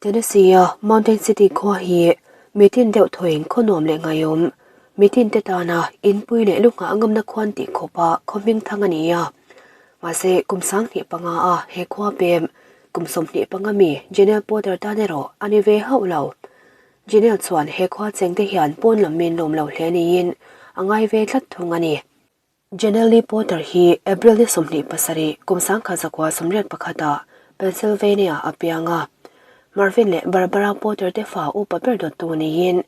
Tennessee-a Mountain City khua hi mitin deuh thawin khaw nuam leh ngaiawm, mitin te tana inpui leh lu nghah ngamna khuan tih khawpa khaw hming thang a ni a. Mahse, kum 25 a he khua pem kum 25 mi Janelle Porter tan erawh a ni ve hauh lo. Janelle chuan he khua chengte hian pawn lam min lawm lo hle niin a ngai ve tlat thung a ni. Janelle Lee Porter hi April ni 27 kum 1981 ah Pennsylvania a piang a. Marvin leh Barbara Porter te fa upa ber dawttu niin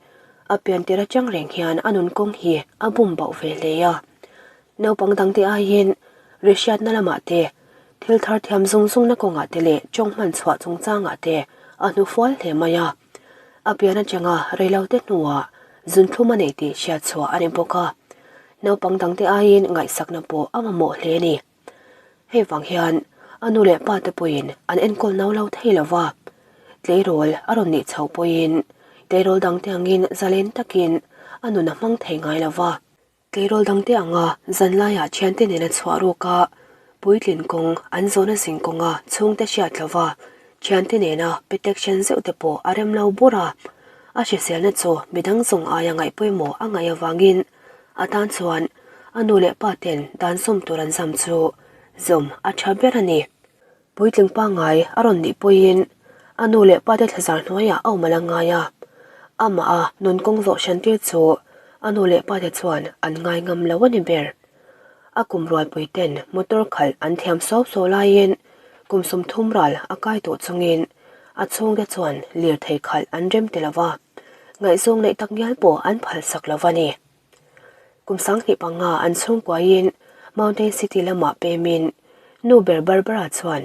a pian tir atang reng hian a nun kawng hi a bum bauh ve hle a. Naupang dangte aiin rihriatna lamah te, thil thar thiam zung zungna kawngah te leh tawng hman chhuah chungchangah te a hnufual hle mai a. A pian atanga reilote hnuah zunthlum a nei tih hriatchhuah a ni bawk a. Naupang dangte aiin ngaihsakna pawh a mamawh hle a ni. Hei vang hian a nu leh pa te pawhin an enkawl no lo thei lo va. Tleirawl a rawn nih chhoh pawhin tleirawl dangte angin zalen takin a nun a hmang thei ngai lo va. Tleirawl dangte anga zanlaiah thiante nena chhuah ruka puitlin kawng an zawhna zing kawnga chhungte hriat lo va, thiante nena protection zeuh te pawh a rem lo bur a. A hriselna chu midang zawng aia ngaih pawimawh a ngaih avangin a tan chuan a nu leh pa ten dan sawm tur an zam chu zawm a tha ber a ni. Puitling pangngai a rawn nih pawhin a nu leh pa te thlazar hnuaiah a awm a la ngai a, amah a nun kawng zawh hran tir chu a nu leh pa te chuan an ngai ngam lo a ni ber. A kum rualpui ten motor khalh an thiam suau suau laiin kum 30 ral a kai tawh chungin a chhungte chuan lirthei khalh an rem ti lova, ngaihzawng neih tak ngial pawh an phalsak lo a ni. Kum 25 an chhungkuaiin Mountain City lamah pemin nu ber Barbara chuan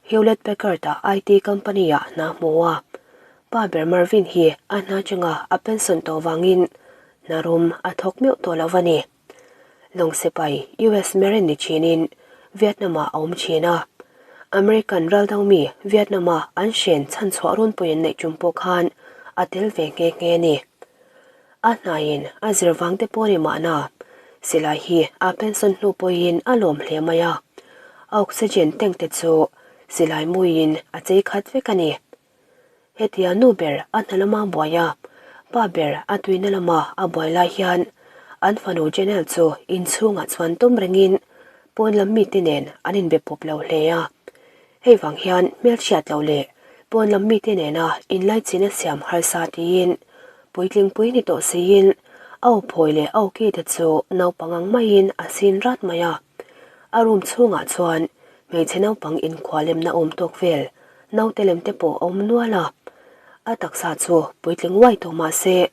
Hewlett Packard-a IT company-ah hna hmu a. Pa ber Marvin hi a hna chunga a pension tawh vangin hna rum a thawk meuh tawh lo a ni. Lawng sipai US Marine ni thinin Vietnam-ah a awm thin a. American raldo mi Vietnam-a an hren chhanchhuah runpui an neih tum pawh khan a tel ve nghe nghe a ni. A hnaiin a zir vang te pawh ni mahna, silai hi a pension hnu pawhin a lawm hle mai a. A oxygen tank te chu silai muiin a chei khat vek a ni. Hetia nu ber a hna lama buai a, pa ber a tuina lama a buai lai hian an fanu Janelle chu inchhungah chuan tum rengin pawn lam mite nen an inbe pawp lo hle a. Hei vang hian hmelchhiat lo leh pawn lam mite nena inlaichin a siam harsa tiin puitling pui ni tawh siin a aw phawi leh a aw ki te chu naupang ang maiin a sin rat mai a. A room chhungah chuan hmeichhe naupang inkhualemna awm tawk vel naute lem te pawh a awm nual a. A taksa chu puitling uai tawh mah se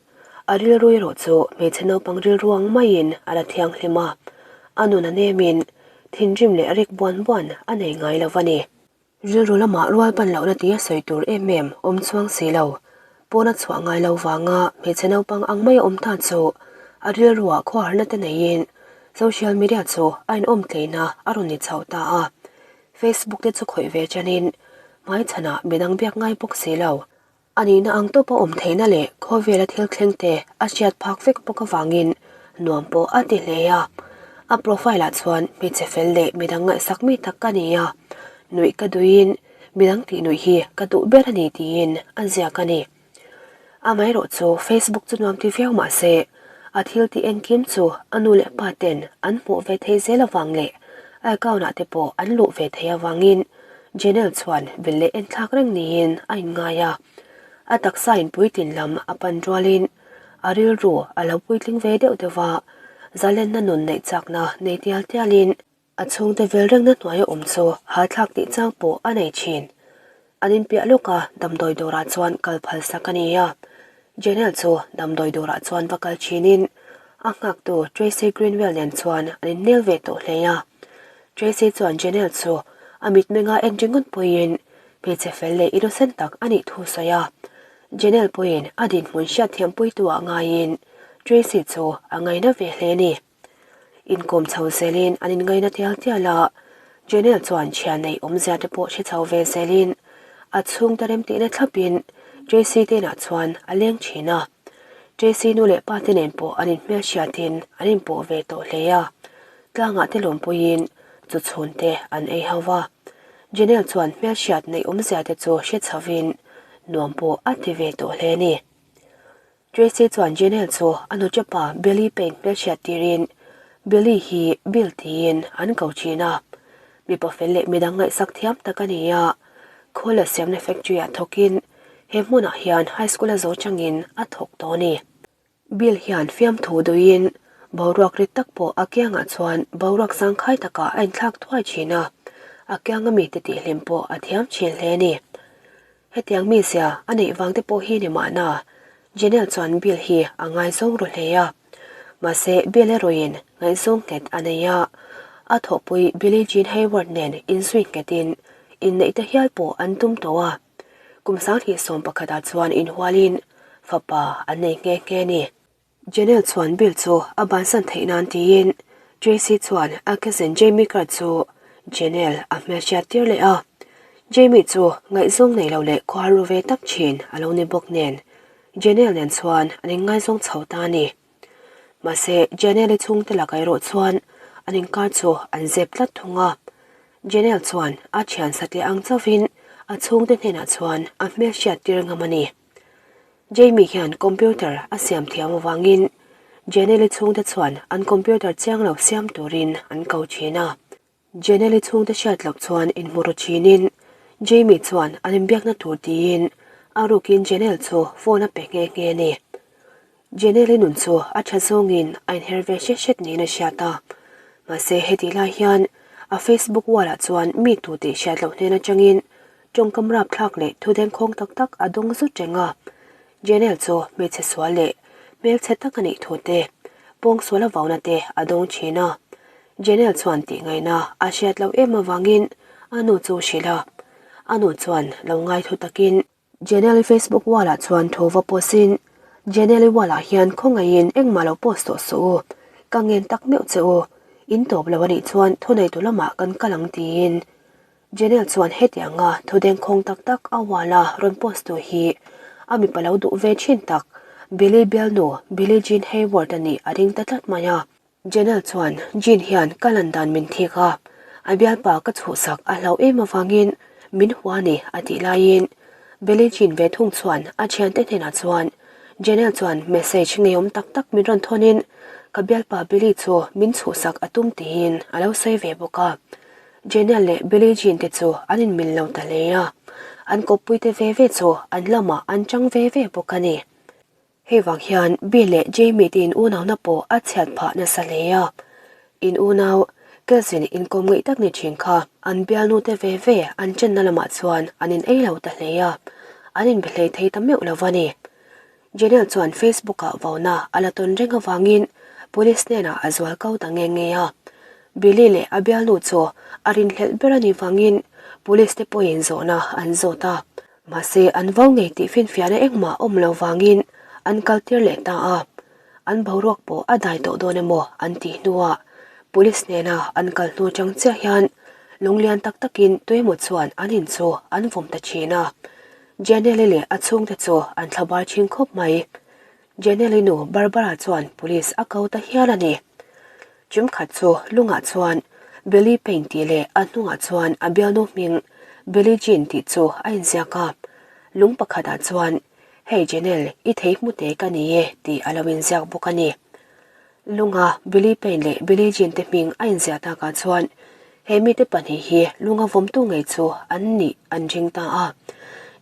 a rilru erawh chu hmeichhe naupang rilru ang maiin a la thianghlim a. A nun a nemin Thinrim leh rik buan buan a nei ngai lo va ni. Rilru lamah rual pan lohna tia sawi tur em em awm chuang si lo. Pawna chhuah ngai lo vanga hmeichhe naupang ang mai a awm ta chu a rilruah khawharna te neiin social media chu a inawm tleina a rawn ni chho ta a. Facebook te chu khawih ve chanin hmaichhanah midang biak ngai bawk si lo. A nihna ang tawpa awm theihna leh khawvela thil thleng te a hriat phak vek bawk avangin nuam pawh a ti hle a. A profile ah chuan hmeichhe fel leh midang ngaihsak mi tak ka ni a, nuih ka duhin midang tih nuih hi ka duh ber a ni tiin a ziak a ni. Amaherawh chu Facebook chu nuam ti viau mah se a thil tih engkim chu a nu leh pa ten an hmuh ve thei zel avang leh a account ah te pawh an luh ve thei avangin Janelle chuan vil leh enthlak reng niin a inngai a. A taksa in puitlin lam a pan rualin a rilru a lo puitling ve deuh deuh a, zalenna nun neih chakna nei tial tialin a chhungte vel rengna hnuaia awm chu hahthlak tih chang pawh a nei thin. An inpiah lawka damdawi dawrah chuan kal phal sak a ni a. Janelle chu damdawi dawrah chuan va kal thinin a nghaktu Tracy Greenwell nen chuan an innel ve tawh hle a. Tracy chuan Janelle chu a mitmenga en ringawt pawhin hmeichhe fel leh innocent tak a nih thu sawi a. Janelle pawhin a dinhmun hriatthiampuitu ah ngaiin Tracy chu a ngaina ve hle a ni. Inkawm chho zelin an inngaina tial tial a, Janelle chuan thian neih awmzia te pawh hre chho ve zelin a chhungte remtihna thlapin Tracy te inah chuan a leng thin a. Tracy nu leh pa te nen pawh an inhmelhriatin an inpawh ve tawh hle a. Tlangah te lawmpuiin chu chhunte an ei ho va. Janelle chuan hmelhriat neih awmzia te chu hre chhovin nuam pawh a ti ve tawh hle a ni. Tracy chuan Janelle chu a nuchapa Billy Payne hmelhriat tirin Billy hi Bill tiin an ko thin a. Mipa fel leh midang ngaihsak thiam tak a ni a, khawl a siamna factory ah thawkin he hmunah hian high school a zo changin a thawk tawh a ni. Bill hian fiamthu duhin boruak rit tak pawh a kiangah chuan boruak zangkhai takah a inthlak thuai thin a, a kianga mite tihhlim pawh a thiam thin hle a ni. Hetiang mizia a neih vang te pawh hi ni mahna, Janelle chuan Bill hi a ngaizawng ru hle a. Mahse, Bill erawhin ngaihzawng nghet a nei a, a thawhpui Billie Jean Hayward nen inzui nghetin inneih te hial pawh an tum tawh a. Kum 2011ah chuan inhualin fapa an nei nghe nghe a ni. Janelle chuan Bill chu a bansan theih nan tiin Tracy chuan a cousin Jamie Card chu Janelle a hmelhriat tir leh a. Jamie chu ngaihzawng nei lo leh khuar ru ve tak thin a lo ni bawk nen Janelle nen chuan an inngaizawng chho ta a ni. Mahse Janelle-i chhungte lakah erawh chuan an inkar chu an zep tlat thung a. Janelle chuan a thian satliah ang chauhin a chhungte hnenah chuan a hmelhriat tir ngam a ni. Jamie hian computer a siam thiam avangin Janelle-i chhungte chuan an computer chiang lo siam turin an ko thin a. Janelle-i chhungte hriat loh chuan inhmu ru thinin Jamie chuan an inbiakna tur tiin a rukin Janelle chu phone a pe nghe nghe a ni. Janelle-i nun chu a tha zawngin a inher ve hret hret niin a hriat a. Mahse hetih lai hian a Facebook wall-ah chuan mi tu tih hriat loh hnen atangin Tawngkam rapthlak leh thu dengkhawng tak tak a dawng zut reng a, Janelle chu hmeichhe sual leh hmelchhe tak a nih thu te, pawngsual a vauna te a dawng thin a. Janelle chuan tih ngaihna a hriat loh em avangin a nu chu hrilh a, a nu chuan lo ngai thu takin, Janelle-i Facebook wall-ah chuan thu va post-in, Janelle-i wall-ah hian khawngaihin engmah lo post tawh suh u, ka ngen tak meuh che u, in tawp lo a nih chuan thuneitu lamah kan kal ang tiin Janelle chuan hetianga thu dengkhawng tak tak a wall a rawn post tu hi a mipa lo duh ve thin tak Billy bialnu Billie Jean Hayward a nih a ring ta tlat mai a. Janelle chuan Jean hian ka lan dan min thik a, a bialpa ka chhuhsak a hlauh em avangin min hua a ni a tih laiin Billie Jean ve thung chuan a thiante hnenah chuan Janelle chuan message ngeiawm tak tak min rawn thawnin ka bialpa Billy chu min chhuhsak a tum tiin a lo sawi ve bawk a. Janelle leh Billie Jean te chu an inmil lo ta hle a, an kawppui te ve ve chu an lamah an chang ve ve bawk a ni. Hei vang hian Bill leh Jamie te in unauna pawh a chhiat phah nasa hle a, in unau cousin inkawm ngaih tak ni thin kha an bialnu te ve ve an chenna lamah chuan an in ei lo ta hle a, an inbe hlei thei ta meuh lo va ni. Janelle chuan Facebook ah vauna a la tawn reng avangin police hnenah a zual ko ta nge nge a. Billy leh a bialnu chu a rinhlelh ber a nih vangin police te pawhin zawhna an zawt a. Mahse an vo ngei tih finfiahna engmah awm lo vangin an kaltir leh ta a. An boruak pawh a dai tawh dawn emaw an tih hnuah police hnena an kal hnu chang chiah hian lunglian tak takin tuemaw chuan an in chu an vawm ta thin a. Janelle-i leh a chhungte chu an thlabar thin khawp mai. Janelle-i nu Barbara chuan police a ko ta hial a ni. Chimkhat chu lungah chuan Billy Payne tih leh a hnungah chuan a bialnu hming Billie Jean tih chu a inziak a. Lung pakhatah chuan, Hey Janelle, i thei hmu te ka ni e tih a lo inziak bawk a ni. Lunga Billy Payne leh Billie Jean te hming a inziah takah chuan he mite pahnih hi lunga vawmtu ngei chu an nih an ring ta a.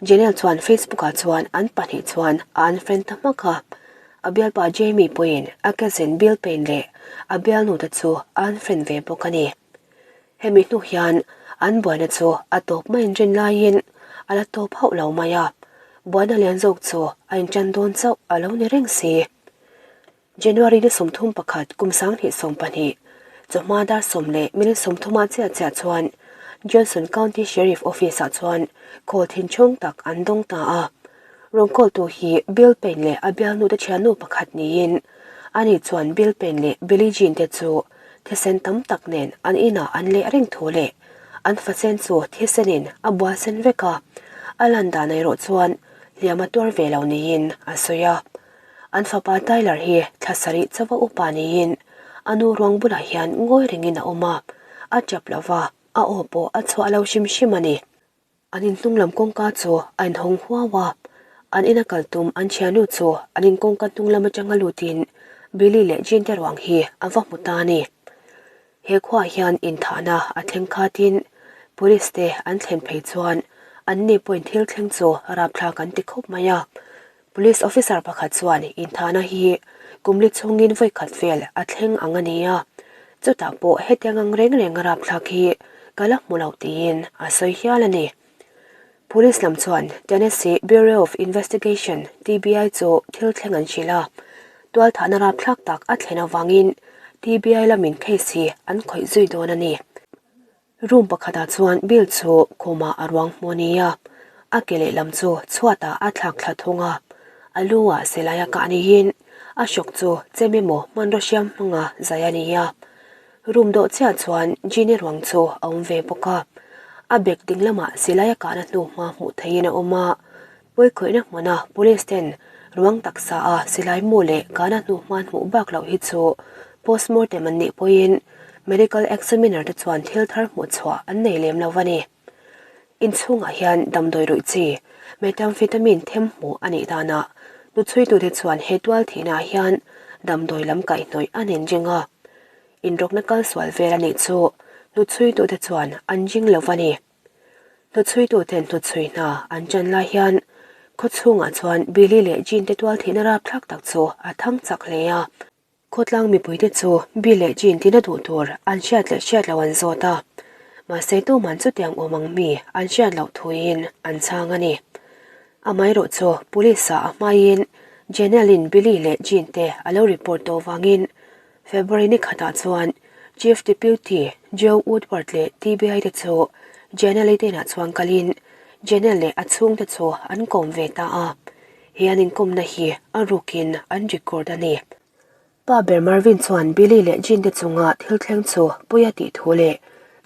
Janelle chuan Facebook ah chuan an pahnih chuan a unfriend ta hmak a. A bialpa Jamie pawhin a cousin Bill Payne leh a bialnu te chu a unfriend ve bawk a ni. Hemi hnu hian an buaina chu a tawp mai inrin laiin a la tawp hauh lo mai a, buaina lian zawk chu a inṭan dawn chauh a lo ni reng si. January ni 31 kum 2020, chawhma dar 10 leh minute 30 ah chiah chiah chuan Johnson County Sheriff Office ah chuan call thinchhawng tak an dawng ta a. Rawn call tu hi Bill Payne leh a bialnu te thiannu pakhat niin ani chuan Bill Payne leh Billie Jean te chu thisen tam tak nen an inah an leh reng thu leh an fasen chu thisenin a bual sen vek a, a lan dan erawh chuan hliam a tuar ve lo niin a sawi a. An fapa Tyler hi thla sarih chauha upa niin a nu ruang bulah hian ngawi rengin a awm a, a tap lo va, a aw pawh a chhuah lo hrim hrim a ni. An inhnung lam kawngka chu a inhawng huau a, an ina kal tum an thiannu chu an in kawngka hnung lam atanga lutin Billy leh Jean te ruang hi a va hmu ta a ni. He khuaah hian inthahna a thleng khatin Police te an thlen phei chuan anni pawhin thil thleng chu rapthlak an ti khawp mai a. Police officer pakhat chuan inthahna hi kumli chhungin vawi khat vel a thleng ang a ni a, chutah pawh hetiang ang reng reng a rapthlak hi ka la hmu lo tiin a sawi hial a ni. Police lam chuan Tennessee Bureau of Investigation, TBI, chu thil thleng an hrilh a, tualthahna rapthlak tak a thlen avangin TBI lamin case hi an khawih zui dawn a ni. Room pakhatah chuan Bill chu khumah a ruang hmu a ni a, a ke lehlam chu chhuatah a thlak thla thung a, a lu ah silai a kah niin a hrawk chu chem emaw hmanraw hriam hmanga zai a ni a. Room dawh chiah chuan Genie ruang chu a awm ve bawk a, a bag ding lamah silai a kahna hnu hma hmuh theihin a awm a, pawikhawihna hmuna police ten ruang taksa a silai mu leh kahna hnu hma hmuh bak loh hi chu postmortem an nih pawhin medical examiner te chuan thil thar hmuh chhuah an nei lem lo a ni. Inchhungah hian damdawi ruih chi methamphetamine them hmuh a nih danah hnuchhuitute chuan he tual thihnaah hian damdawi lam kaihhnawih an inring a. Inrawkna kal sual vel a nih chu hnuchhuitute chuan an ring lo a ni. Hnuchhuituten hnuchhui hna an ṭan lai hian khawchhungah chuan Billy leh Jean te tual thihna rapthlak tak chu a thang chak hle a. Khawtlang mipuite chu Bill leh Jean tina duh tur an hriat leh hriat loh an zawt a, mahse tuman chutiang awm ang mi an hriat loh thuin an chhang a ni. Amaherawh chu Police ah a hmaiin Janelle-in Billy leh Jean te a lo report tawh vangin February ni khatah chuan Chief Deputy Joe Woodward leh TBI te chu Janelle-i te inah chuan kalin Janelle leh a chhungte chu an kawm ve ta a. He an inkawmna hi a rukin an record a ni. Pa ber Marvin chuan Billy leh Jean te chunga thil thleng chu pui a tih thu leh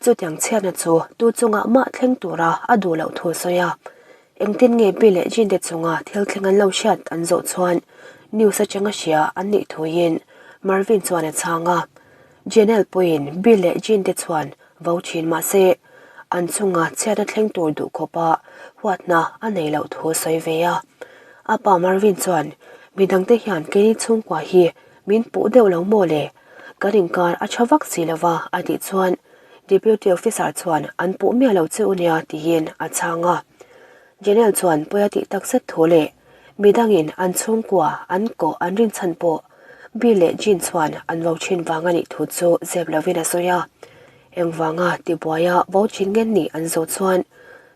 chutiang chhiatna chu tu chungah mah thleng tura a duh loh thu a sawi a. Engtin nge Bill leh Jean te chunga thil thleng an lo hriat an zawh chuan news atanga hria an nih thuin Marvin chuan a chhang a. Janelle pawhin Bill leh Jean te chuan vo thin mahse an chunga chhiatna thleng tur duh khawpa huatna a nei loh thu a sawi ve a. A pa Marvin chuan, Midangte hian keini chhungkua hi min puh deuh lo maw le? Kan inkar a tha vak si lova a tih chuan Deputy Officer chuan an puh miah lo che u nia tiin a chhang a. Janelle chuan pawi a tih takzet thu leh midangin an chhungkua an kawh an rinchhan pawh Bill leh Jean chuan an vo thin vang a nih thu chu zep lovin a sawi a. Engvanga tibuaia vo thin nge nih an zawh chuan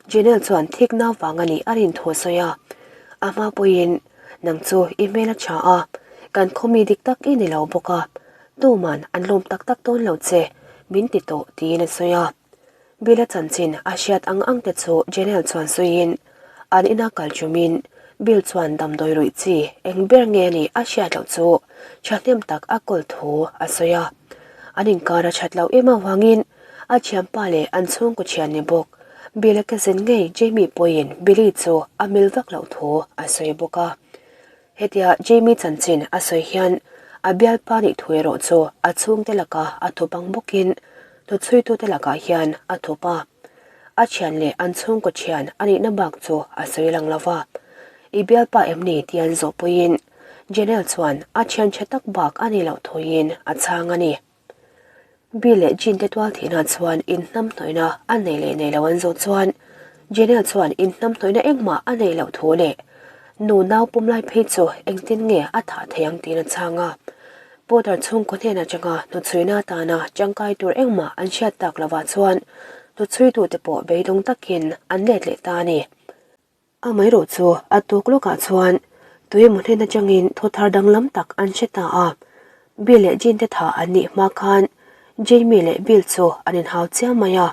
Janelle chuan thikna vang a nih a rin thu a sawi a. A hma pawhin, Nang chu i hmel a tha a, kan khawmi dik tak i ni lo bawk a, tuman an lawm tak tak dawn lo che, min ti tawh tiin a sawi a. Bill-a chanchin a hriat ang ang te chu Janelle chuan sawiin, an ina kal chumin Bill chuan damdawi ruih chi eng ber nge nih a hriat loh chu thahnem tak a kawl thu a sawi a. An inkar a that loh em avangin a thianpa leh an chhungkaw thian ni bawk Bill-a cousin ngei Jamie pawhin Billy chu a mil vak loh thu a sawi bawk a. Hetia Jamie chanchin a sawi hian a bialpa nih thu erawh chu a chhungte laka a thup ang bawkin hnuchhuitute lakah hian a thup a. A thian leh an chhungkaw thian a nihna bak chu a sawi lang lo va. I bialpa em ni tih an zawh pawhin Janelle chuan a thian tha tak bak a nih loh thuin a chhang a ni. Bill leh Jean te tual thihna chuan inhnamhnawihna a nei leh nei lo an zawh chuan Janelle chuan inhnamhnawihna engmah a neih loh thu leh nu nau pum lai phei chu engtin nge a thah thei ang tiin a chhang a. Potter chhungkaw hnen atanga hnuchhuina atana tangkai tur engmah an hriat tak lovah chuan hnuchhuitute pawh beidawng takin an let leh ta a ni. Amaherawh chu a tuk lawkah chuan tui emaw hnen atangin thu thar danglam tak an hre ta a. Bill leh Jean te tha an nih hma khan Jamie leh Bill chu an inhau chiang mai a.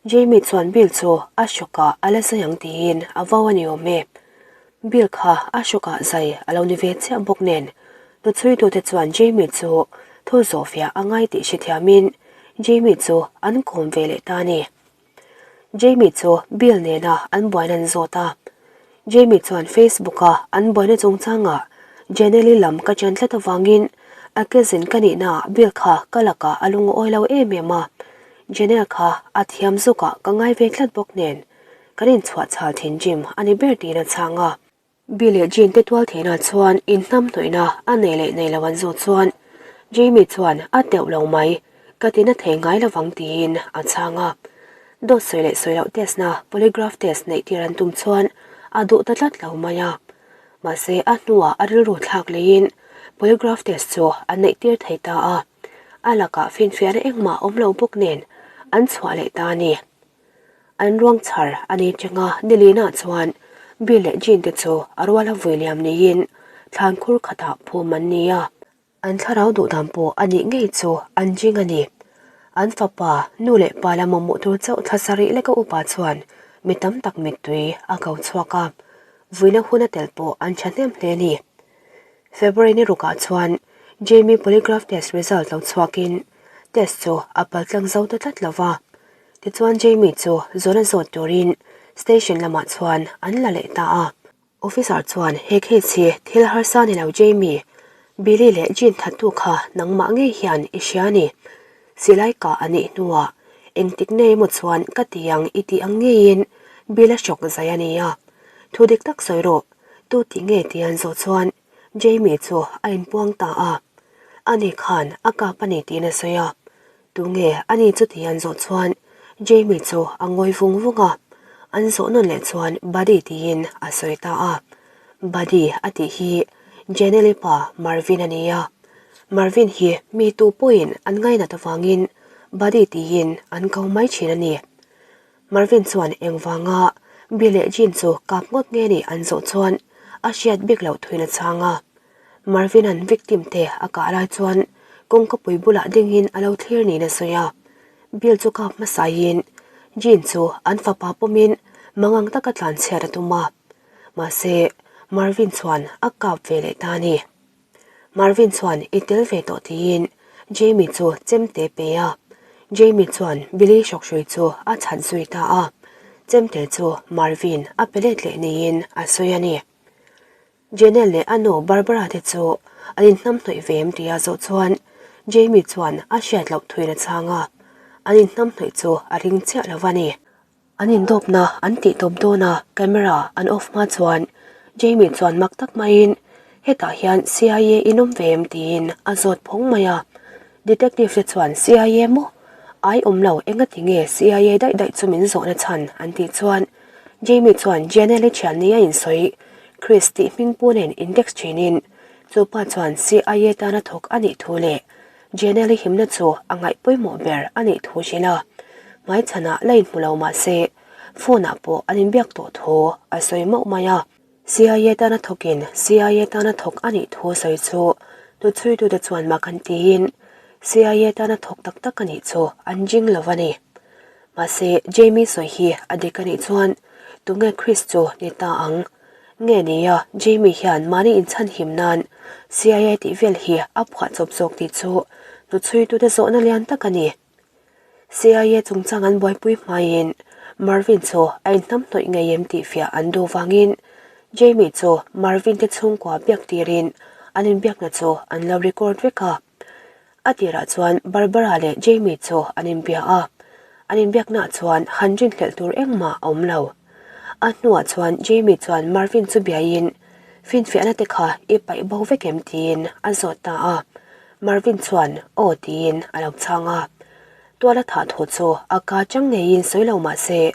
Jamie chuan Bill chu a hrawkah a la zai ang tiin a vo a ni awm e. Bill kha a hrawkah zai a lo ni ve chiah bawk nen hnuchhuitute chuan Jamie chu thu zawhfiah a ngai tih hrethiamin Jamie chu an kawm ve leh ta a ni. Jamie chu Bill nena an buaina an zawt a. Jamie chuan Facebook-a an buaina chungchangah Janelle-i lam ka chen tlat avangin a cousin ka nihnaah Bill kha ka lakah a lungawi lo em em a. Janelle kha a thiam zukah ka ngai ve tlat bawk nen. Kan inchhuah chhal thin Jim a ni ber tiin a chhang a. Bill leh Jean te tual theihna chuan inhnamhnawihna a nei leh nei lo an zawh chuan Jamie chuan a teuh lo mai, ka tina thei ngai lovang tiin a chhang a. Dawt sawi leh sawi loh test na polygraph test neih tir an tum chuan a duh ta tlat lo mai a. Mahse a hnuah a rilru thlak leiin polygraph test chu an neih tir thei ta a. A lakah finfiahna engmah awm lo bawk nen an chhuah leh ta a ni. An ruang chhar a ni changa Nilina chuan Bill leh Jean te chu a ruala vui liam niin thlan khur khatah phum an ni a. An thlarau duh dan pawh a nih ngei chu an jing a ni. An fapa, nu leh pa la mamawh tur chauh thla sarih leka upa chuan mi tam tak mittui a ko chhuak a, vuina hun a tel pawh an thahnem hle a ni. February ni rukah chuan Jamie polygraph test result lo chhuakin test chu a paltlang zo ta tlat lo va. Tichuan Jamie chu zawna zawt turin station lamah chuan an la leh ta a. Officer chuan he case hi thil harsa ni lo Jamie, Billy leh Jean thattu kha nangmah ngei hian i hria a ni. Silai kah a nih hnuah engtik nei emaw chuan ka ti ang i tih ang ngeiin Bill a hrawk zai a ni a. Thu dik tak sawi rawh, tu tih nge tih an zawh chuan Jamie chu a inpuang ta a. Ani khan a kap a ni tiin a sawi a. Tunge ani chu tih an zawh chuan Jamie chu a ngawi vung vung a. An zawh nawn leh chuan Buddy tiin a sawi ta a. Buddy a tih hi Janelle-i pa Marvin a ni a. Marvin hi mi tu pawhin an ngainat avangin Buddy tiin an ko mai thin a ni. Marvin chuan engvanga Bill leh Jean chu kap ngawt nge nih an zawh chuan a hriat bik loh thuin a chhang a. Marvin-a'n victim te a kah lai chuan kawngkapui bulah dingin a lo thlir niin a sawi a. Bill chu kap hmasaiin Jean chu an fapa pawmin mangang taka tlanchhiat a tum a. Mahse, Marvin chuan a kap ve leh ta a ni. Marvin chuan i tel ve tawh tiin Jamie chu chemte pe a. Jamie chuan Billy hrawkhrui chu a chhan zui ta a. Chemte chu Marvin a pe let leh niin a sawi a ni. Janelle leh a nu Barbara te chu an inhnamhnawih ve em tia zawh chuan Jamie chuan a hriat loh thuin a chhang a. An inhnamhnawih chu a ring chiah lo a ni. An indawpna an tih tawp dawn a, camera an off hma chuan Jamie chuan mak tak maiin hetah hian CIA in awm ve em tiin a zawt phawng mai a. Detective te chuan CIA maw? Ai awm lo, engati nge CIA daih daih chu min zawhna chhan an tih chuan Jamie chuan Janelle-i thian ni a insawi Chris tih hming pu nen index thinin chupa chuan CIA tana thawk a nih thu leh Janelle-i himna chu a ngaih pawimawh ber a nih thu hrilh a, hmaichhanah la inhmu lo mah se, phone-ah pawh an inbiak tawh thu a sawi mauh mai a. CIA tana thawkin CIA tana thawk a nih thu sawi chu hnuchhuitute chuan mak an tiin, CIA tana thawk tak tak a nih chu an jing lo a ni. Mahse, Jamie sawi hi a dik a nih chuan tunge Chris chu ni ta ang? Nge nia, Jamie hian mahni inchhanhim nan CIA tih vel hi a phuah chawp zawk tih chu hnuchhuitute zawhna lian tak a ni. CIA chungchang an buaipui hmaiin Marvin chu a inhnamhnawih ngei em tih fiah an duh vangin Jamie chu Marvin te chhungkua biak tirin an inbiakna chu an lo record vek a. A tirah chuan Barbara leh Jamie chu an inbia a, an inbiaknaah chuan han rinhlelh tur engmah a awm lo. A hnuah chuan Jamie chuan Marvin chu biaiin, Finfiahna te kha i paih bo vek em? tiin a zawt ta a. Marvin chuan, Aw tiin a lo chhang a. Tuala thah thu chu a ka chang ngeiin sawi lo mah se,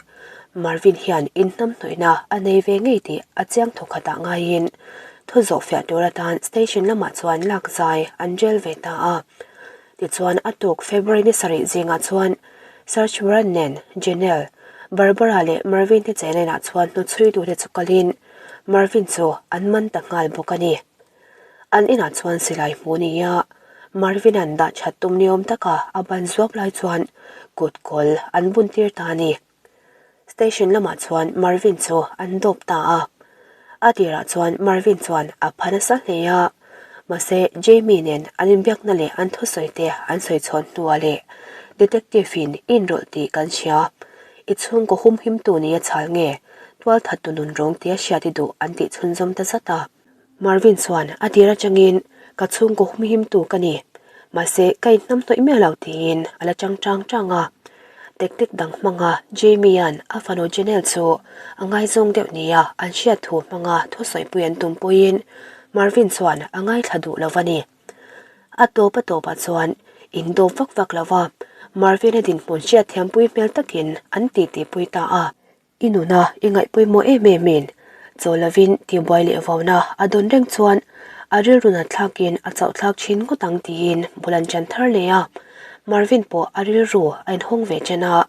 Marvin hian inhnamhnawihna a nei ve ngei tih a chiang thawk khatah ngaiin thu zawh fiah tur atan station lamah chuan lak zai an rel ve ta a. Tichuan a tuk February ni sarih zingah chuan Search warrant nen Janelle, Barbara leh Marvin te cheilenah chuan hnuchhuitute chu kalin Marvin chu an man ta nghal bawk a ni. An inah chuan silai hmu nia Marvin-a'n dah that tum ni awm taka a ban zuap lai chuan kut kawl an bun tir ta a ni. Station lamah chuan Marvin chu an dawp ta a. A tirah chuan Marvin chuan a pha nasa hle a, mahse Jamie nen an inbiakna leh an thusawi te an sawi chhawn hnuah leh Detective-in inrawlh tih kan hria, i chhungkaw humhimtu nia chhal nge tualthattu nunrawng tia hriat i duh an tih chhunzawm ta zat a. Marvin chuan a tir atangin ka chhungkaw humhimtu ka ni, mahse ka inhnamhnawih miah lo tiin a la chang chang chang a. Tactic dang hmanga Jamie-a'n a fanu Janelle chu a ngaizawng deuh nia an hriat thu hmanga thusawipui an tum pawhin Marvin chuan a ngaithla duh lo a ni. A tawp a tawpah chuan indawp vak vak lova Marvin-a dinhmun hriatthiampui hmel takin an titipui ta a. I nuna i ngaihpawimawh em em in chaw lovin tihbuai leh vauna a dawn reng chuan a rilru nat thlakin a chauh thlak thin ngawt ang tiin bul an chan thar leh a. Marvin pawh a rilru a inhawng ve chen a,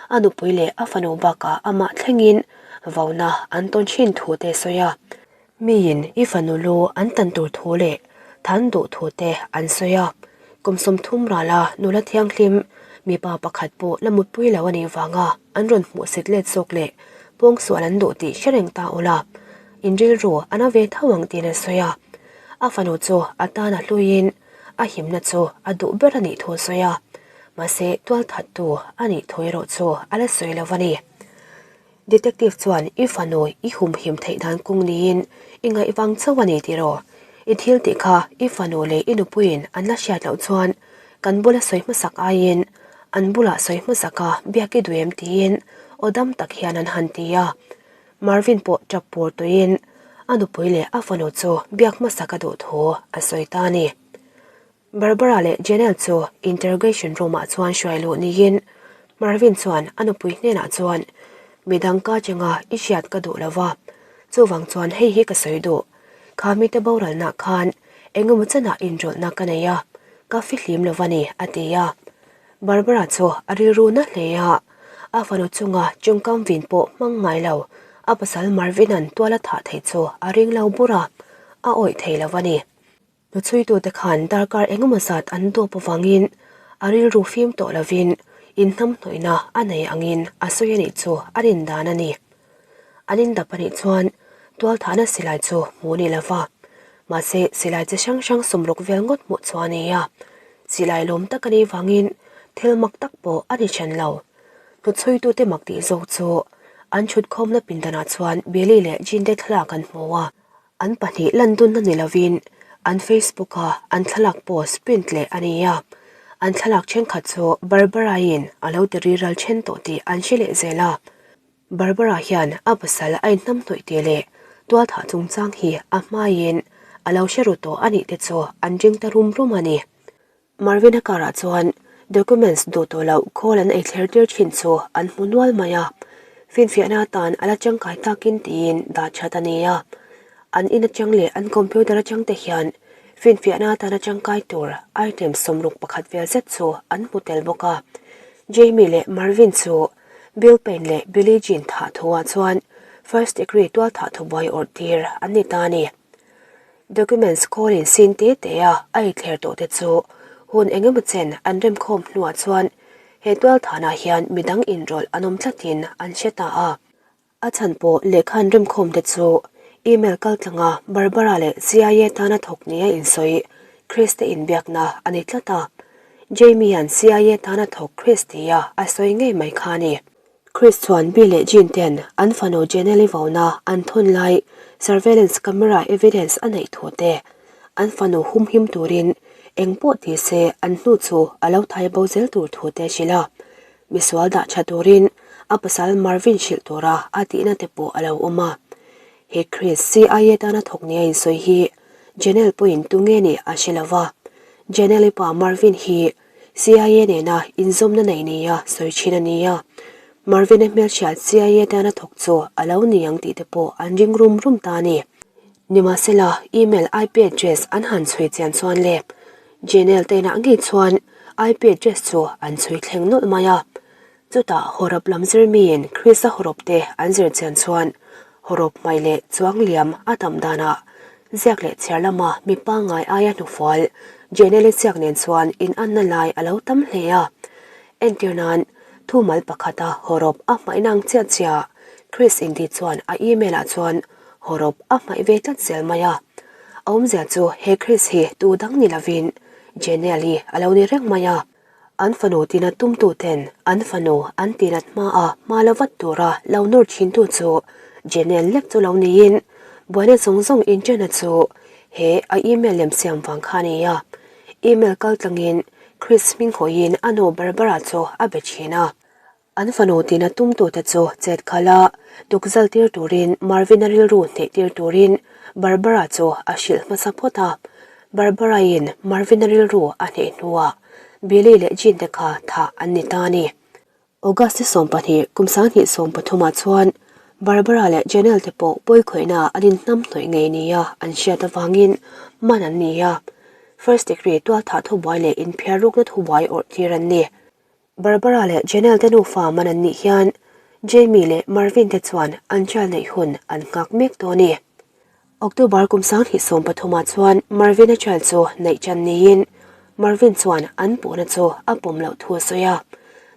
a nupui leh a fanu bakah amah thlengin vauna an tawn thin thu te a sawi a. Miin i fanu lu an tan tur thu leh than duh thu te an sawi a, kum 30 rala nula thianghlim mipa pakhat pawh la mutpui lo a nih vanga an rawn hmuh sit let zawk leh pawngsual an duh tih hre reng ta ula, in rilru a na ve tho ang tiin an sawi a. A fanu chu a tan a hluiin a himna chu a duh ber a nih thu a sawi a, mahse tualthattu a nih thu erawh chu a la sawi lo a ni. Detective chuan i fanu i humhim theih dan kung niin i ngaih vang chauh a ni tiraw? I thil tih kha i fanu leh i nupuiin an la hriat loh chuan kan bula sawi hmasak aiin an bulah sawi hmasak a biak i duh em tiin aw dam tak hian an han ti a. Marvin pawh tap pur tuiin a nupui leh a fanu chu biak hmasak a duh thu a sawi ta a ni. Barbara leh Janelle chu interrogation room ah chuan hruai luh niin Marvin chuan a nupui hnenah chuan midang ka chenga i hriat ka duh lova, chuvang chuan hei hi ka sawi duh. Kha mite boralna khan engemaw chanah inrawlhna ka nei a, ka fihlim lova ni a ti a. Barbara chu a rilru na hle a, a fanu chunga tawngkam vin pawh hmang ngai lo a pasal Marvin-a'n tual a thah theih chu a ring lo bur a, a awih thei lova ni. Hnuchhuitute khan darkar engemaw zat an dawp avangin a rilru fim tawh lovin inhnamhnawihna a nei angin a sawi a nih chu a rin dan a ni. An indap a nih chuan tualthahna silai chu hmuh ni lova, mahse silai chi hrang hrang sumruk vel ngawt hmuh chu a ni a, silai lawm tak a nih vangin thil mak tak pawh a ni then lo. Hnuchhuitute mak tih zawk chu an chhutkhawmna pindanah chuan Billy leh Jean te thlalak an hmu a. An pahnih lan dunna ni lovin an Facebook-a an thlalak post print leh a ni a, an thlalak thenkhat chu Barbara-in a lo ti riral then tawh tih an hre leh zel a. Barbara hian a pasal a inhnamhnawih tih leh tualthah chungchang hi a hmaiin a lo hre ru tawh a nih te chu an ring ta rum rum a ni. Marvin-a karah chuan documents duh tawh loh khawl an ei thler tir thin chu an hmu nual mai a, finfiahna atan a la tangkai takin tiin dah that a ni a. An in atang leh an computer atang te hian finfiahna atana tangkai tur item 61 vel zet chu an hmu tel bawk a. Jamie leh Marvin chu Bill Payne leh Billie Jean thah thuah chuan first degree tualthah thubuai awrh tir an ni ta a ni. Documents kawlin sin te te a a ithler tawh te chu hun engemaw chen an remkhawm hnuah chuan he tualthanah hian midang inrawlh an awm tlatin an hre ta a. A chhan pawh lehkha an remkhawm te chu email kaltlanga Barbara leh CIA tana thawk nia insawi Chris te inbiakna a ni tlat a. Jamie-a'n CIA tana thawk Chris tia a sawi ngei mai kha a ni. Chris chuan Bill leh Jean ten an fanu Janelle-i vauna an thawn lai surveillance camera evidence a neih thu te, an fanu humhim turin eng pawh ti se an hnu chu a lo thai bo zel tur thu te hrilh a, misual dah tha turin a pasal Marvin hrilh tura a tihna te pawh a lo awm a. He Chris CIA tana thawk nia insawi hi Janelle pawhin tunge nih a hre lo va, Janelle-i pa Marvin hi CIA nena inzawmna nei nia sawi thin a ni a, Marvin-a hmelhriat CIA tana thawk chu a lo ni ang tih te pawh an ring rum rum ta a ni. Nimahsela, email IP address an han chhui chian chuan le Janelle te inah ngei chuan IP address chu an chhui thleng nawlh mai a. Chutah hawrawp lam zir miin Chris-a hawrawp te an zir chian chuan hawrawp hmai leh chuang liam a tam danah ziak leh chhiar lama mi pangngai aia hnufual Janelle-i ziak nen chuan inanna lai a lo tam hle a. Entir nan, thumal pakhata hawrawp a hmaih nang chiah chiah Chris inti chuan a email ah chuan hawrawp a hmaih ve tlat zel mai a. A awmzia chu he Chris hi tu dang ni lovin Janelle-i a lo ni reng mai a. An fanu tina tumtu ten an fanu an tinat hmaa hma la vat tura lo nawr thintu chu Janelle lek chu lo niin buaina zawng zawng inṭena chu he a email lem siam vang kha a ni a. Email kaltlangin Chris hming hawiin a nu Barbara chu a be thin a. An fanu tina tumtute chu chet khalh a, tukzal tir turin Marvin-a rilru hneh tir turin Barbara chu a hrilh hmasa phawt a. Barbara-in Marvin-a rilru a hneh hnuah Billy leh Jean te kha thah an ni ta a ni. August ni 12 kum 2013 ah chuan Barbara leh Janelle te pawh pawikhawihna an inhnam hnawih ngei nia an hriat avangin man an ni a, first degree tualthah thubuai leh inphiar rukna thubuai awrh tir an ni. Barbara leh Janelle te nufa man an nih hian Jamie leh Marvin te chuan an child neih hun an nghak mek tawh a ni. October kum 2013 ah chuan Marvin-a child chu neih chan niin Marvin chuan an puhna chu a pawm loh thu a sawi a.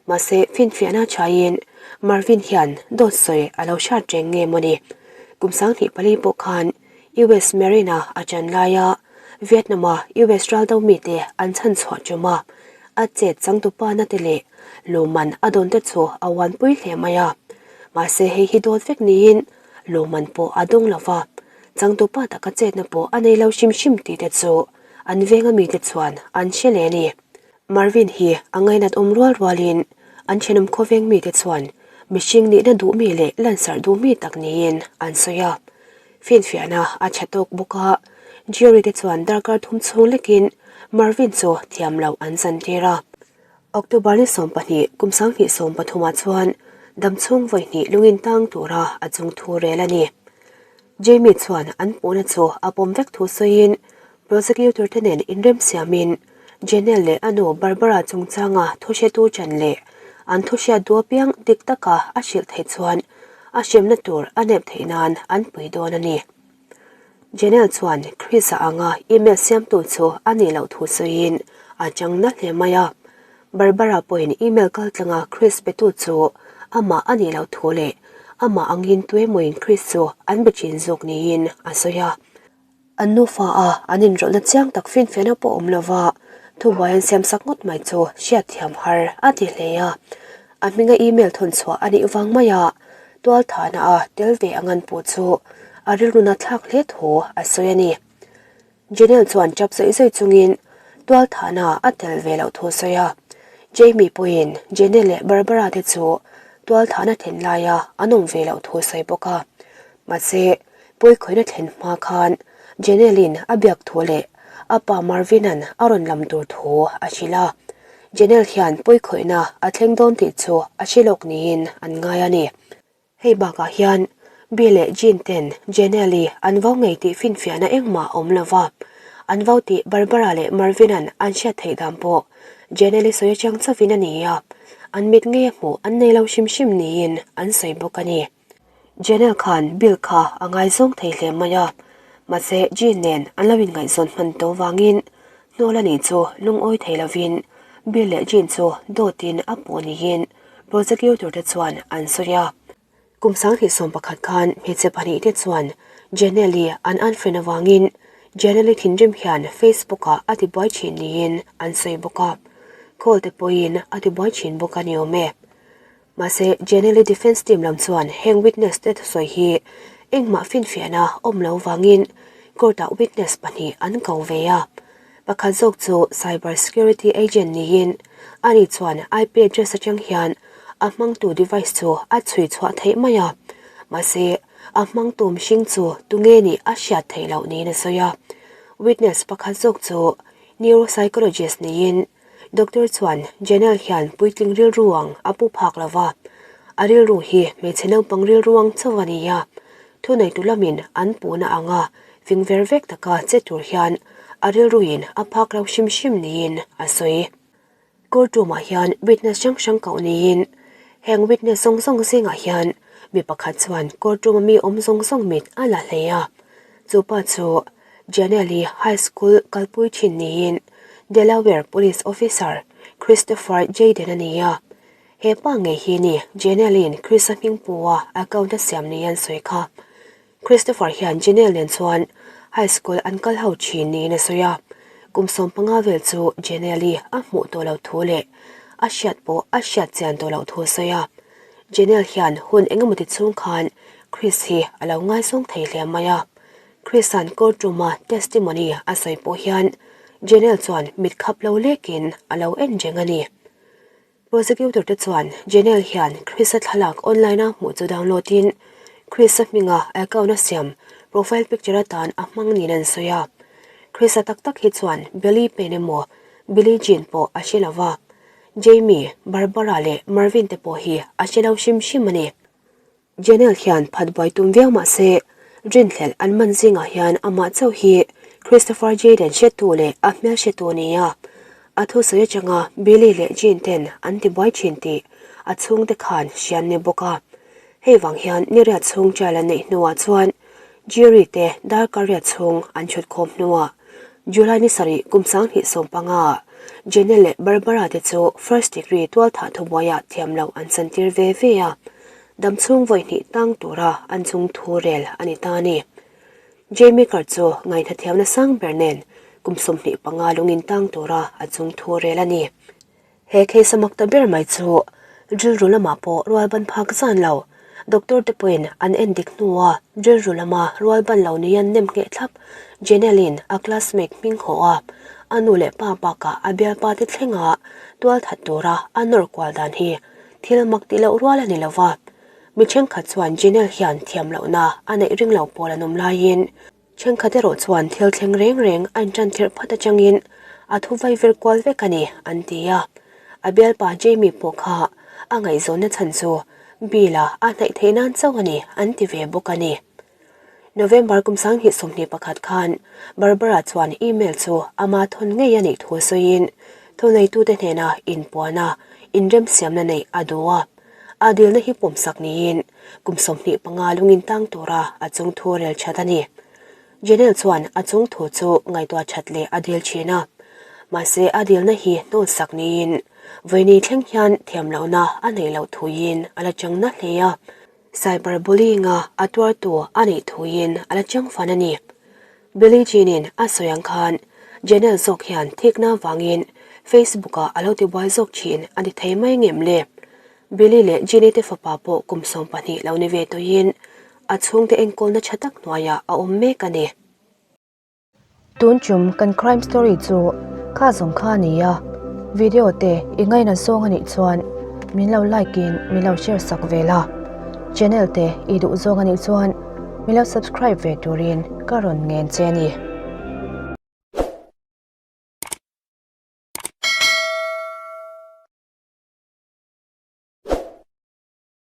Mahse finfiahna chhaiin Marvin hian dawt sawi a lo hriat reng nge maw ni. Kum 24 pawh khan US Marine-a a chan laia Vietnam-a US raldo mite an chhanchhuah ṭum a, a chet changtupa na te leh lawmman a dawn te chu a uanpui hle mai a. Mahse hei hi dawt vek niin lawmman pawh a dawng lo va, changtupa taka chetna pawh a nei lo hrim hrim tih te chu an venga mite chuan an hre leh a ni. Marvin hi a ngainat awm rual rualin an thenawm khawveng mite chuan mihring nihna duh mi leh lansarh duh mi tak niin an sawi a. Finfiahna a tha tawk bawk a, jury te chuan darkar thum chhung lekin Marvin chu thiam loh an zantir a. October ni 12 kum 2013 ah chuan damchhung vawi hnih lungin tang tura a chung thu rel a ni. Jamie chuan an puhna chu a pawm vek thu sawiin prosecutor te nen inremsiamin Janelle leh a nu Barbara chungchanga thuhretu chan leh an thuhriat duh apiang dik taka a hrilh theih chuan a hremna tur a nep theih nan an pui dawn a ni. Janelle chuan Chris-a anga email siamtu chu a nih loh thu sawiin a chang na hle mai a. Barbara pawhin email kaltlanga Chris petu chu amah a nih loh thu leh amah angin tuemawin Chris chu an be thin zawk niin a sawi a. An nufa a an inrawlhna chiang tak finfiahna pawh awm lova thubuai an siam sak ngawt mai chu hriatthiam har a ti hle a. A hminga email thawn chhuah a nih vang mai a, tualthahna a tel ve ang an puh chu a rilruna thlak hle thu a sawi a ni. Janelle chuan tap zawih zawih chungin tualthahna a tel ve loh thu a sawi a. Jamie pawhin Janelle leh Barbara te chu tualthahna thlen laia an awm ve loh thu a sawi bawk a. Mahse, Pawikhawina thlen hma khan Janelle-in a biak thu leh a pa Marvin-a'n a rawn lam tur thu a hrilh a. Janelle hian pawikhawihna a thleng dawn tih chu a hre lawk niin an ngai a ni. Hei bakah hian Bill leh Jean ten Janelle-i an vau ngei tih finfiahna engmah a awm lo va. An vau tih Barbara leh Marvin-a'n an hriat theih dan pawh Janelle-i sawi atang chauhin a ni a, an mit ngei a hmuh an nei lo hrim hrim niin an sawi bawk a ni. Janelle khan Bill kha a ngaizawng thei hle mai a, mahse Jean nen an lo inngaihzawn hman tawh vangin hnawl a nih chu lungawi thei lovin Bill leh Jean chu dawtin a pawh niin prosecutor te chuan an sawi a. Kum 2011 khan hmeichhe pahnih te chuan Janelle-i an unfriend avangin Janelle-i thinrim hian Facebook-ah a tibuai thin niin an sawi bawk a, call te pawhin a tibuai thin bawk a ni awm e. Mahse, Janelle-i defence team lam chuan heng witness te thusawi hi engmah finfiahna awm lo vangin court-ah witness pahnih an ko ve a. Pakhat zawk chu cyber security agent niin ani chuan IP address atang hian a hmangtu device chu a chhui chhuah theih mai a. Mahse, a hmangtu mihring chu tunge nih a hriat theih loh niin a sawi a. Witness pakhat zawk chu neuropsychologist niin Doctor chuan Janelle hian puitling rilru ang a pu phak lo va, a rilru hi hmeichhe naupang rilru ang chauh a ni a, thuneitu lamin an puhna anga fing ver vek taka che tur hian a rilruin a phak lo hrim hrim niin a sawi. Court room ah hian witness hrang hrang koh niin heng witness zawng zawng zingah hian mi pakhat chuan court room a mi awm zawng zawng mit a la hle a, chu pa chu Janelle-i High School kalpui thin niin Delaware Police Officer Christopher Jayden a ni a. He pa ngei hi ni Janelle-i'n Chris-a hming pua account a siam ni an sawi kha. Christopher hian Janelle nen chuan high school an kal ho thin niin a sawi a. Kum 15 vel chu Janelle-i a hmuh tawh loh thu leh a hriat pawh a hriat chian tawh loh thu a sawi a. Janelle hian hun engemaw ti chhung khan Chris hi a lo ngaizawng thei hle mai a. Chris-a'n court room-a testimony a sawi pawh hian Janelle chuan mit khap lo lekin a lo en reng a ni. Prosecutor te chuan Janelle hian Chris-a thlalak online-a hmuh chu download in Chris-a hminga account a siam profile picture atan a hmang niin an sawi a. Chris-a tak tak hi chuan Billy Payne emaw Billie Jean pawh a hre lo va, Jamie, Barbara leh Marvin te pawh hi a hre lo hrim hrim a ni. Janelle hian phat buai tum viau mah se, rinhlelh an man zingah hian amah chauh hi Christopher Jayden hretu leh a hmel hretu a ni a. A thusawi atanga Billy leh Jean ten an ti buai thin tih a chhungte khan hrian ni bawk a. Hei vang hian ni riat chhung trial an neih hnuah chuan jury te darkar riat chhung an chhut khawm hnuah July ni sarih kum 2015 ah Janelle leh Barbara te chu first degree tualthah thubuaiah thiam loh an chantir ve ve a. Damchhung vawi hnih tang tura an chung thu rel a ni ta a ni. Jamie Kerr chu ngaihhnathiamna sang ber nen kum 25 lungin tang tura a chung thu rel a ni. He case a mak ta ber mai chu rilru lamah pawh rual ban phak zan lo. Doctor te pawhin an en dik hnua rilru lama rual ban lo ni an nem ngheh thlap. Janelle-in a classmate hming haw a, a nu leh pa bakah a bialpa te thlenga tual that tura a nawr kual dan hi Thil mak tih loh rual a ni lo va, mi thenkhat chuan Janelle hian thiam lohna a neih ring lo pawl an awm laiin thenkhat erawh chuan thil thleng reng reng a intan tirh phat atangin a thu vai vir kual vek a ni an ti a. A bialpa Jamie pawh kha a ngaihzawnna chhan chu Bill-a a hnaih theih nan chauh a ni an ti ve bawk a ni. November kum 2021 khan Barbara chuan email chu ama thawn ngei a nih thu sawiin thuneitute hnena inpuana inremsiamna neih a duh a. A dilna hi pawmsak niin kum 25 lungin tang tura a chung thu rel that a ni. Janelle chuan a chung thu chu ngaihtuah that leh a dil thin a. Mahse a dilna hi hnawlsak niin vawiini thleng hian thiamlohna a neih loh thuin a la chang na hle a. Cyber bullying-a a tuartu a nih thuin a la chang fan a ni. Billie Jean-in a sawi ang khan Janelle zawk hian thikna vangin Facebook-ah a lo tibuai zawk thin a ni thei mai ngem le? Billie leh Jean-i te fapa pawh kum 12 lo ni ve tawhin a chhungte enkawlna tha tak hnuaiah a awm mek a ni. Tun chum kan crime story chu kha zawng kha a ni a, video te i ngaina zawng a nih chuan min lo like in min lo share sak ve la, channel te i duh zawng a nih chuan min lo subscribe ve turin ka rawn ngen che a ni.